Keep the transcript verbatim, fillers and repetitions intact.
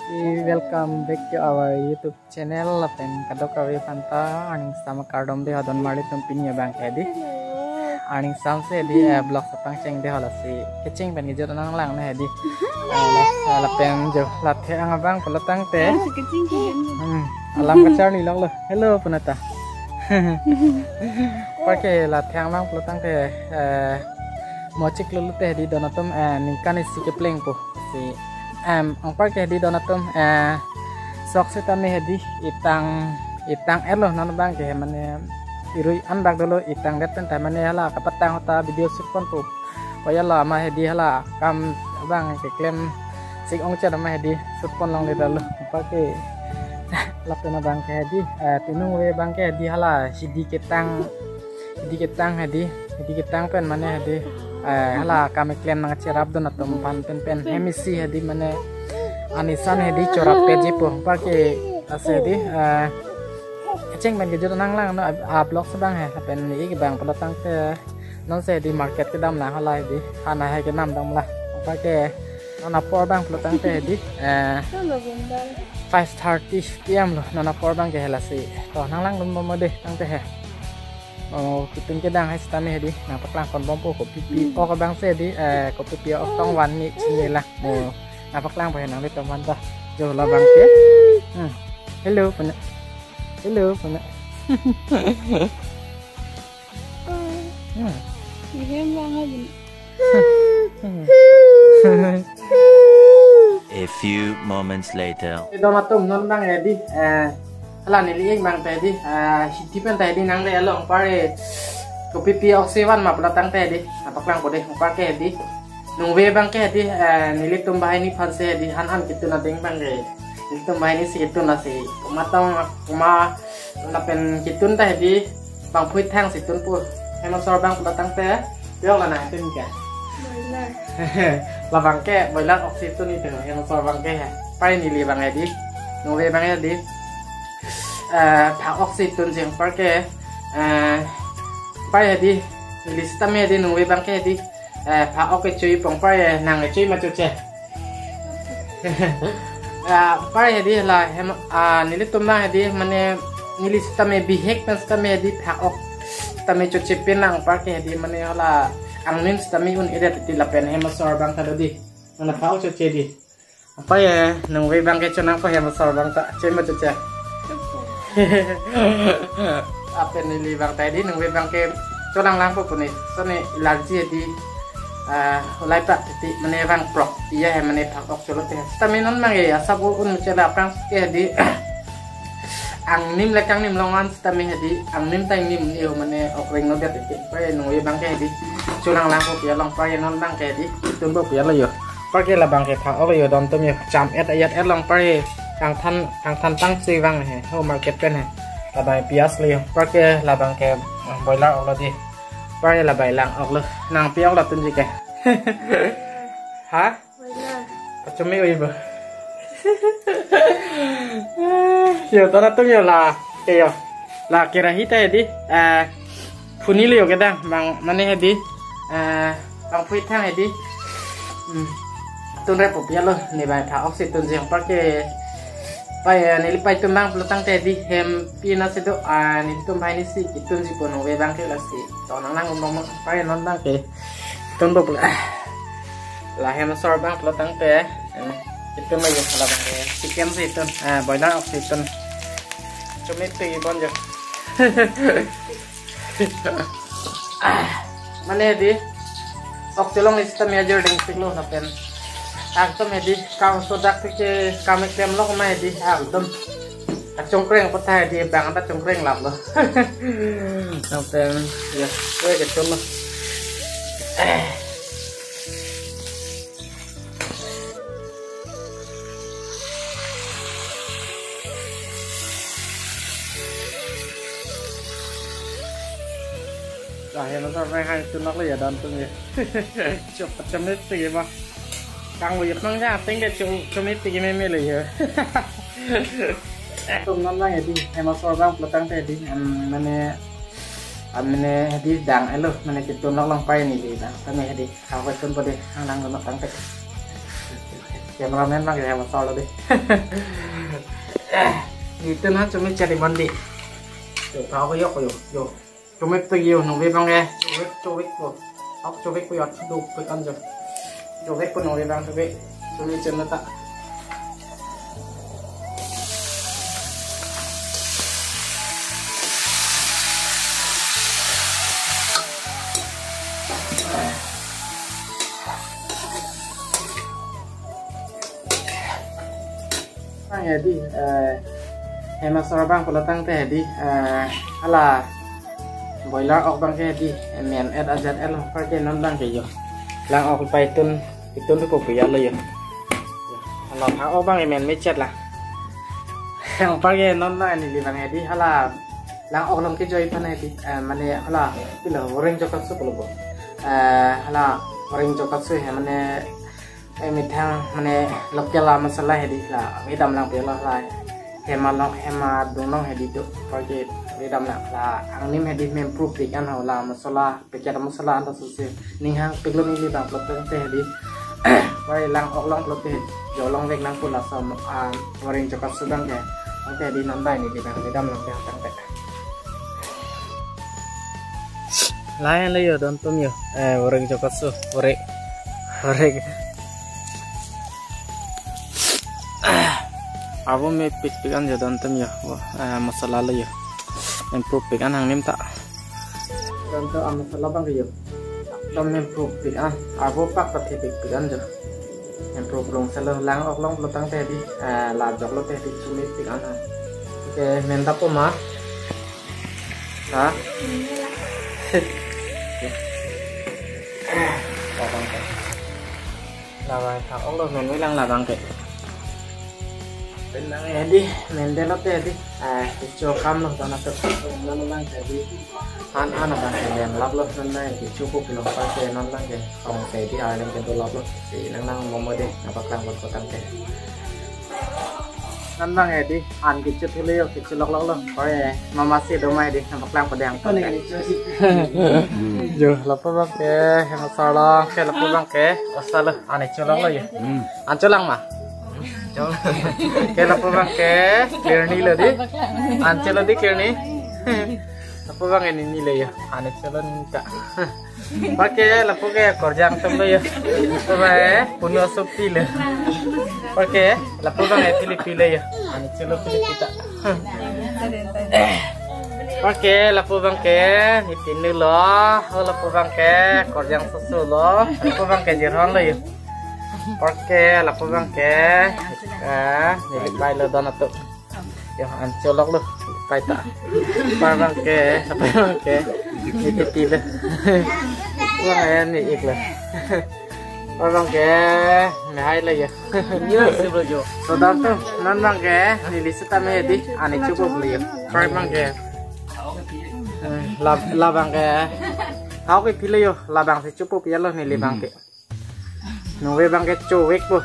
Welcome back to our YouTube channel. Lapen kadokave aphanta arningsam akardom dei, hodon marli atum pini abang ke hedi. Arningsam si hedi, eh, vlog si pangcheng dei, halasi kecheng pen kejut nanglang nang hedi. Eh, la-, lapen jo la the-ang abang pulo tangte. Hmm, alam kacharli lok lo. Hello, punata. Anpar ke la the-ang abang pulo tangte, eh, mo chiklo lote hedi don atum, eh, ningkan isi keplengpo. Si, em, anpar ke hedi don atum, eh, sok sitame hedi itang, itang-et lo, non abang ke mane irui andak dolo, itang-det pen ta mane hala kapatang ta video shoot ponpo. Koya lo ama hedi hala kam abang keklem sik ongchot ama hedi shoot pon longle dolo. Anpar ke lapen abang ke hedi, eh, pinung ave abang ke hedi hala hidi ketang, hidi ketang hedi, hidi ketang pen mane hedi, eh, hala kam keklem nangcherap don atum aphan pen pen hem isi hedi mane anisan hedi chorap peji po. Anpar ke lasi hedi, eh, kecheng pen kejut nanglang non a, a vlog si abang he, lapen ne-ik abang pulo tangte non si hedi market kedam nang hala hedi, hana he kenam dam la. Anpar ke non apor abang pulo tangte hedi, eh, five thirty P M lo, non apor abang ke, halasi to nanglang dun mo dei tangte he. Oh, ketun kedang hai sitame hedi nangpaklang pon bompo, kopi pi-ok abang si hedi, eh, kopi pi-ok tong van ni chini la. Oh, nangpaklangpo he nanglitum aphanta. Jo labang ke. Hmm. Hello, puna. Hello, puna. Hmm. Ihem bang abin. A few moments later. Don atum non abang hedi, eh, hala neli-ik abang hedi, eh, hidi pen ta hedi nangle along anpar, eh, kopi pi-ok si van ma pulo tangte hedi, nangpaklangpo dei, anpar ke hedi. Nungve abang ke hedi, eh, nelitum banghini aphan si hedi han an ketun adeng abang ke. Nelitum banghini si ketun, lasi komat tong, komat lapen ketun ta hedi bangphui thang si tunpo. Hem asor abang pulo tangte, yok la nang tun ke. Boiler. Labang ke boiler ok si tun itum, hem asor abang ke he. Anpar neli abang hedi, nungve abang hedi, eh, phak ok si tunji, anpar ke, eh, anpar hedi, neli sitame hedi nungve abang ke hedi, eh, phak ok kechui po, anpar, eh, nang kechui ma choche. Ah, anpar hedi hala hem, ah, nelitum abang hedi mane neli sitame bihek pen sitame hedi phak ok sitame choche pen nang, anpar ke hedi mane hala angnim sitame un-edet titi, lapen hem asor abang ta do dei. Nang phak ok choche dei. Anpar, eh, nungve abang ke chonangpo, hem asor abang ta choi ma choche. Lapen neli abang ta hedi nungve abang ke cholanglangpo pu ne. Lason ne larji hedi, ah, ulai prak titi mane vangprok iya he mane phak ok cholo te. Sitame non abang ke asap un muchela aphrang ke hedi angnim le kangnim along an sitame hedi angnim ta ingnim ni ho mane ok reng no det titi. Anpar nungve abang ke hedi cholanglangpo pi along, anpar non abang ke hedi tunpo pi alo jo. Anpar ke labang ke phak ok lo jo don atum jo, cham-et ayat-et along anpar kangthan, kangthan tang si vang he, ho market pen he. Labang piyaj lo jo, anpar ke labang ke, eh, boiler ok lo dei. Anpar ke labang lang ok lo, nang pi ok lo tunji ke. Ha? Boiler. Kachome oi ba. Jo, don atum jo la, ke jo. La kerahi ta hedi, eh, phuni lo jo kedang, bang mane hedi, eh, bangphui thang hedi. Hmm. Tunreppo pi alo, ne bai phak ok si tunji, anpar ke pai, eh, neli paitum abang pulo tangte hedi hem pi na si do, ah, nelitum banghini si ketunji po, nungve abang ke lasi to nanglang un mo, anpar non abang ke tunpo pulo. La hem asor abang pulo tangte, eh, ketun lo jo, labang ke chicken si tun, ah, boiler ok si tun. Chomit pe bon jo. Ah, mane hedi ok cholongle sitame ajor deng sik lo lapen akdom hedi kam sodak ke kam eklem lok ma hedi akdom. Achongkreng apot ta hedi bang ta chongkreng lap lo. Lapen ya, koi ke chon lo. Eh. Lah, hem asor abang hang tunok lo jo don atum jo. Chop, chop ni tigi ba. Kang lo jo mang ja, ting ke chum, chum ni tigi meme lo jo. Atum non abang hedi, hem asor abang pulo tangte hedi, em, mane, em, mane hedi dang-et lo, mane ketun nok along pai neli dang, tame hedi. Kau ke tunpo dei, hang lang dun tangte. Cameraman abang ke, masalo dei. Nitun ha chumi chari mandi. Yo, kau ko yo, yo, yo. Chumi pe yo, nungve abang ke. Chuvek, chuvek ko. Ok, chuvek ko yo, duk pe kan jo. Chuvek ko nungve abang chuvek. Chumi chun ta. Abang hedi, eh, hem asor abang pulo tangte hedi, eh, hala boiler ok abang ke hedi, eh, men et ajat el, apar ke non abang ke yo. Lang ok pai tun, itun tu kopi ya lo yo. Hala ha ok abang men mechet la. Apar ke non abang neli abang hedi, hala lang ok along kejoi aphan hedi, eh, mane hala pilo Waring Jokatsu pulo bo. Eh, hala Waring Jokatsu he mane eh, methang mane local la masala hedi la, kedam lang pelo la. Hem along, hem adung along hedi do, apar ke kedam lang la. Angnim hedi men proof pik an ho la masala, packet masala an ta susi. Ning hang pik lo neli abang pulo tangte hedi. Pai lang ok along pulote, jo along vek nang pu laso, ah, Waring Jokatsu abang ke. Tangte hedi non bai neli abang kedam lang ke tangte. Lain lo yo, don atum yo. Eh, Waring Jokatsu, Waring. Waring. Abo men pik pik an jo don atum yo. Wah, eh, masala lo yo. Men proof pik an angnim ta. Don atum, ah, masala abang ke yo. Don men proof pik an. Abo pak ta pik pik an jo. Men proof long selo lang ok along pulo tangte hedi. Eh, la jok lote hedi chumi pik an ha. Oke, men ta po ma. Ha? Labang ke. Labang ke. Labang ta olo men lang labang ke. Pen lang hedi, men delo te hedi. Eh, kecho kam lo, don atum. Non lang hedi. An an abang ke men lap lo, non lang kecho ko pulo apar ke non lang ke. Ong se hedi, arleng ke do lap lo. Si nang nang momo dei, nangpaklang bot kotang ke. Non abang hedi, an kecho thulo yo, kecho lok lok lo. Oi, mama si do ma hedi, nangpaklang padang. Kone kecho si. Jo, lapu abang ke, hem asor along ke, lapu abang ke, asalo, an kecho lok lo yo. Hmm. An cholang ma? Chol. Ke lapu abang ke, clear ni lo dei. An chelo dei clear ni. Lapu abang ini ni lo yo, an chelo ni ta. Apar ke lapu ke korjang atum lo yo. Apar ke punu asopti lo. Apar ke lapu abang ke Philippine lo yo. An chelo Philippine ta. Apar ke lapu abang ke nipinu lo. Oh, lapu abang ke korjang susu lo. Lapu abang ke jirhon lo yo. Apar ke lapu abang ke, eh, neli pai lo don atum. Yo, an cholok lo, pai ta. Apar abang ke, apar abang ke, neli pi lo. Abang ke, ne ik lo. Apar abang ke, ne hai lo yo. Yo, si bro jo. So, don atum, non abang ke, neli seta me hedi, an kecho po lo yo. Apar abang ke. Eh, la, labang ke. Hau ke pi lo yo, labang si chopo pi lo neli abang ke. Nungve abang ke chuvek po.